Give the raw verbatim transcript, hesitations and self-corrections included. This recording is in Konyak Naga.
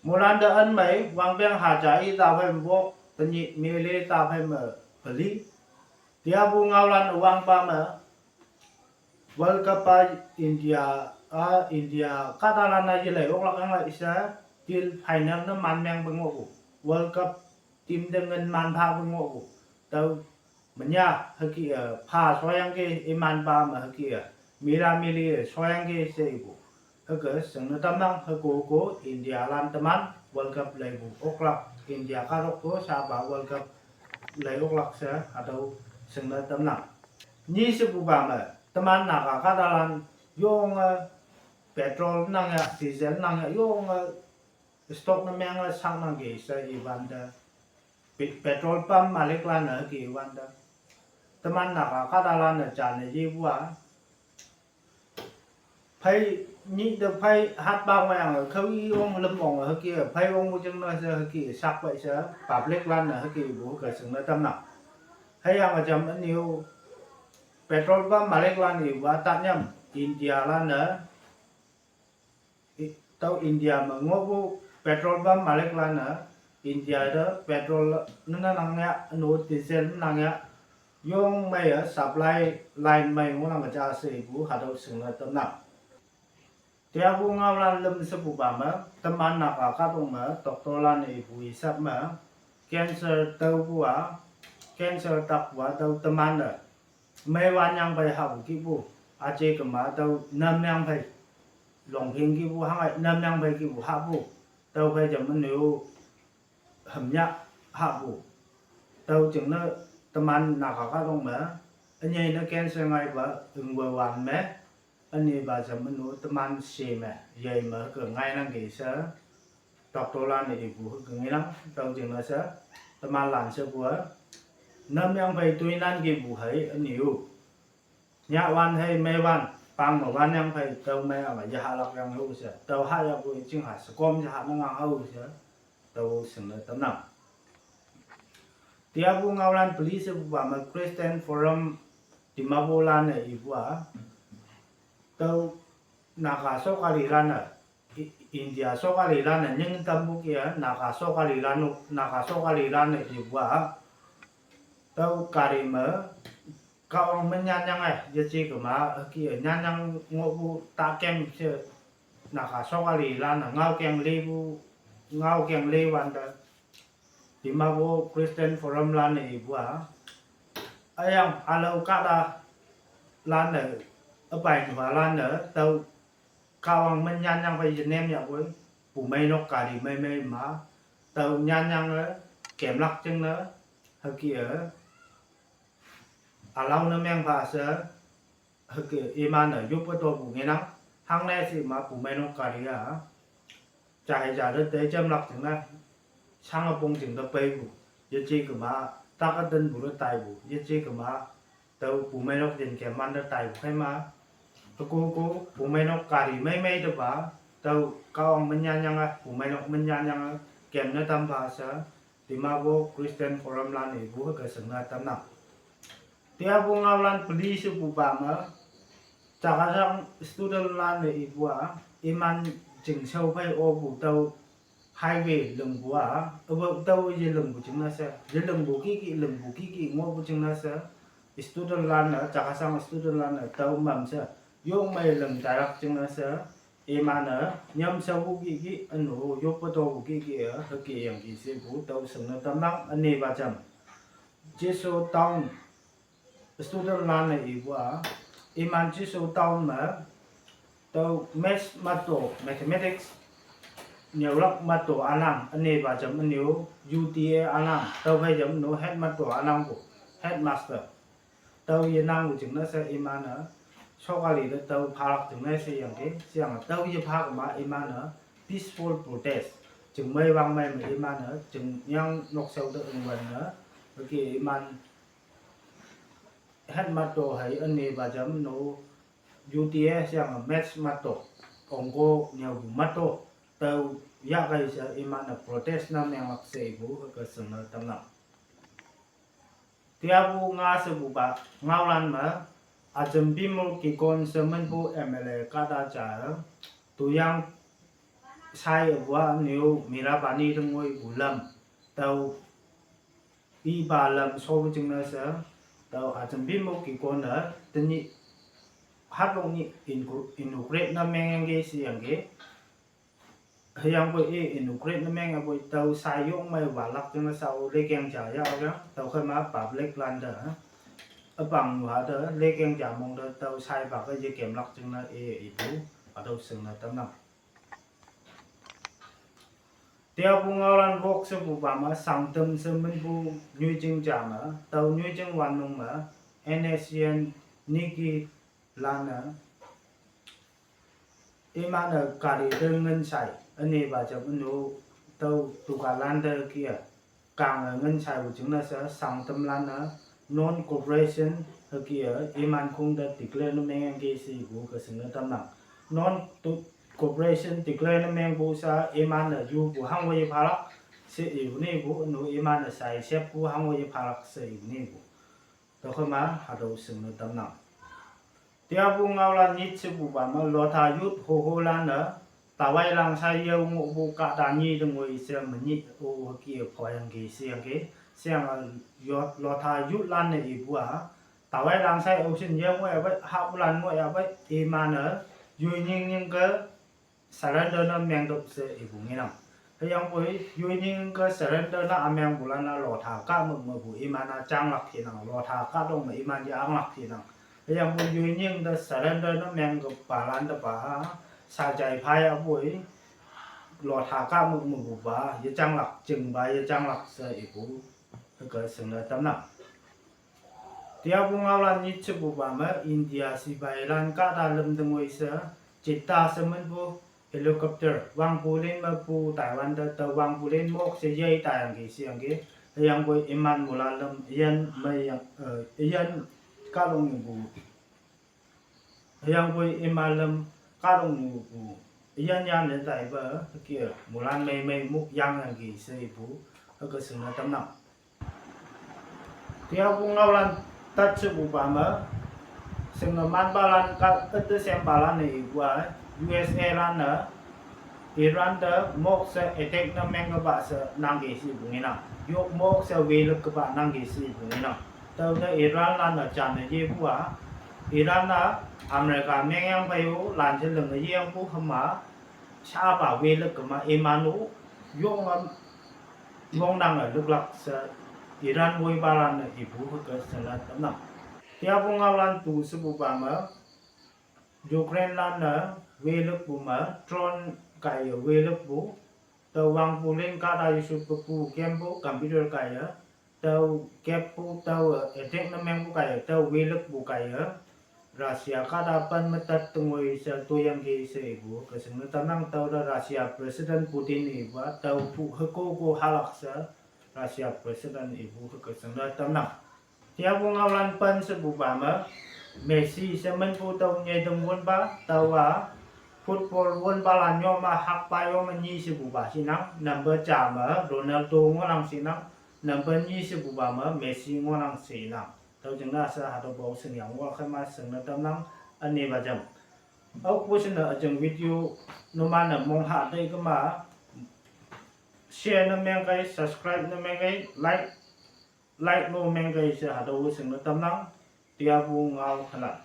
Mulan da an mai, wang beng ha ja i ta phai mbok, tanyi mele ta phai ma pali. Tia bu ngau lan wang pa ma, World Cup pa India, a India, kata lan na yelai oklak ang la isa, til final na man meng bengoku. World Cup team de ngan man pha bengoku. Tau menya haki a, pha soyang ke iman pa ma haki a. Mila mili soyang ke se ibu. Haka sengna tamang hako ko India lan teman World Cup lai bu oklak India karok ko saba World Cup lai oklak se atau sengna tamang. Ni se bu ba ma teman Naga kata lan yong a petrol nang ya, diesel nang ya, yong a stock na meng a sang nang ke se iban da. Pe-, petrol pump malik lan na haki iban da. Teman Naga kata lan na jan na ye bua. Phai ni da phai hat bang wang khau i ong lem ong haki, phai ong bu jeng na se haki, sak pai se, public lan na haki bu ka sengna tamang. Hai yang a jam aniu, petrol pump malik lan i wa ta nyam, India lan na, i-, tau India ma ngo bu petrol pump malik lan na, India da petrol nana nang ya, no diesel nang ya, yong mai a supply line mai ngo nang ka ja se bu, hadau sengna tamang. Tia bu ngau lan lem se bu ba ma, teman Naga ka dong ma, doctor lan i bu i sap ma, cancer tau bu a, cancer tak bu a tau teman da. Mai wan yang bai ha bu ki bu, a je kama tau nam yang bai, long hing ki bu hang ai nam yang bai ki bu ha bu, tau bai jam menu, ham ya ha bu. Tau jeng na teman Naga ka dong ma, anyai na cancer ngai ba, ung wa wan me, ani ba jam menu teman se me, yai ma ka ngai nang ke sa, doctor lan i bu ka ngai nang, tau jeng na sa, teman lan sa bu a, nam yang bai tui nan ke bu hai, ani u. Nya wan hai mai wan, pang ma wan yang bai tau mai ama ya ha lak yang hu se. Tau ha ya bu jing ha, sekom ya ha nang ang hu se. Tau sengna tamang. Tia bu ngau lan peli se bu ba ma Christian Forum Dimapur lan na i bu a. Tau Naga sokali lan na. I-, India sokali lan na nying tam bu kia, Naga sokali lan nu, Naga sokali lan na i bu a. Tau kari ma, ka ong ma nyan yang ai, ya ji kama, ki nyan yang ngo bu ta kem se, Naga sokali lan na, ngau keng le bu, ngau keng le wan da. Dimapur Christian Forum lan na i bu a. Ayang alau kata lan na, apai nua lan na, tau ka ong ma nyan yang bai ya nem ya bu, bu mai nok kari mai mai ma, tau nyan yang a, kem lak jeng na, haki a. Alau na meng ba se, haki iman a, yup pa to bu ngenang, hang na si ma bu mai nok kari a. Jai ja da te jam lak jeng na, sang a pong jeng da pai bu, ya ji kama, tak a den bu da tai bu, ya ji kama, tau bu mai nok jeng ke man da tai bu kai ma. Hako ko, bu mai nok kari mai mai da ba, tau ka ong ma nyan yang a, bu mai nok ma nyan yang a, kem na tam ba sa, Dimapur Christian Forum lan i bu ka sengna tamang. Tia bu ngau lan peli se bu ba ma, Chakhesang student lan na i bu a, iman jing sau pai o bu tau highway leng bu a, abo tau ye leng bu jing na se, ye leng bu ki ki, leng bu ki ki ngo bu jing na se, student lan na, Chakhesang student lan na tau mam se, yong mai leng direct jing na se, iman a, nyam sau bu ki ki, anu, yup pa to bu ki ki a, haki yang ki se bu, tau sengna tamang, ani ba jam. Jisu town, student lan na i bu a, iman Jisu town ma, tau maths mato, mathematics, nyau lak mato anang, ani ba jam aniu, U T A anang, tau bai jam nu head mato anang bu, headmaster. Tau ye nang bu jing na se iman a, sokali da tau pha lak jing na se yang ke, se yang tau ye pha kama iman a, peaceful protest. Jing mai wang mai ma iman a, jing yang nok sau da ung wan na, ke iman head mato hai ani ba jam nu U T S yang maths mato, ongko nyau bu mato, tau ya kai sa iman a protest na meng lak se bu ka sengna tamang. Tia bu nga se bu ba, ngau lan ma, a jam bi mul ki kon se men bu M L A kata ja, tu yang Sai abu a niu Merabani te ngoi bu lam. Tüo iba lam shopu jingne she, tüo ajembi mo ki kone, tenyih hatlong nyih inaugurate ne mengyangki sheyangki. Hüyangpoi i inaugurate ne mengyapoi tüo sai yong mei walak jingne shao lekeng ja yahyange, tüokhei ma public lante üpang yuha te lekeng ja mong te tüo saipa ke yekemlak jingne i ipu, hatüo shingne tamnang. Teapu ngaolan wok shepupa me Sangtam she minpu nyoijing ja me, tüo nyoijing wannung me, N S C N Niki lan-e, iman-e gari te ngin sai, ünepa jam ünu, tüo dukanlan te kie, kange ngin saipu jingne she Sangtamlan-e non-cooperation hüke-e iman khong te declare ne mengyangki shepu ke shingne tamnang. Non-cooperation declare ne mengpu sha iman-e yupu hangwoi yephalak she ipu nipu, ünu iman-e sai seppu hangwoi yephalak she ipu nipu. Tüokhei ma hatüo shingne tamnang. Teapu ngaolan nyit shepupa me Lotha youth hoholan-e, tawai langsai yao ngohpu kahta nyi te ngoi she menyih o hüke-e phoyangki sheyangki, sheyange yo Lotha youthlan-e ipu a, tawai langsai aoshin yao ngohyapei, hahpulan ngohyapei, iman-e, yoi nying nying ke surrender ne mengtüp she ipu ngenang. Hüyangpoi yoi nying ke surrender ne ümengpulan-a Lotha kahmük mepu iman-a janglak hinang, Lotha kahtong me iman ye anglak hinang. Hüyangpoi yoi nying te surrender ne mengkepalan tepa, sajai phayapoi, Lotha kahmük mepupa yejanglak, jingpa yejanglak she ipu, hüke shingne tamnang. Teapu ngaolan nyit shepupa me India sipailan kahta lüm te ngoi she, Chetak she minpu helicopter, wangpulin mepu Taiwan te, tüo wangpulin mok she yei taiyangki sheyangki, hüyangpoi iman moilan lüm, üyin meiyang, eh, üyin kahtoknyu pu, hüyangpoi iman lüm kahtoknyu pu, üyin yanne taipe, hüke-e moilan meimei mok yangyangki she ipu, hüke shingne tamnang. Teapu ngaolan tat shepupa me, shingne manpalan ka üte shempalan-e ipu a, U S A lan-e, Iran te mok she attack ne mengkepa she nangki shepu ngenang. Yok mok she welük kepa nangki shepu ngenang. Tüote Iranlan-e janne yepu a, Iran-a America mengyang phei-o lanshe linge yeyangpu hüma, shapa welük kema iman-o, yonge, yongnange lüklak she Iran woipalan-e ipu hüke shingne tamnang. Teapu ngaolan tu shepupa me, Ukrainelan-e welükpu me, drone kaiye welükpu, tüo wangpulin kahta yeshupepu kempu computer kaiye, tüo keppu tüo, eh, attack ne mengpu kaiye, tüo welükpu kaiye, Russia kahta pen me tat te ngoi she toiyangki she ipu ke shingne tamnang. Tüote Russia President Putin ipu a, tüo pu hükoko halak she, Russia President ipu hüke shingne tamnang. Teapu ngaolan pen shepupa me, Messi she minpu tüo nyeitam wonpa, tüowa, football wonpalan yome hakpa yome nyi shepupa shinang, number ja me Ronaldo ngohnang shinang, number nyi shepupa me Messi ngohnang shinang. Tüo jingne she hatüopa-o shingyang wa khe ma shingne tamnang, ünepa jam. Aopu shinne üjing video numan-e mongha tei kema, share ne mengkei, subscribe ne mengkei, like, like ne mengkei she hatüo shingne tamnang. Teapu ngao halan.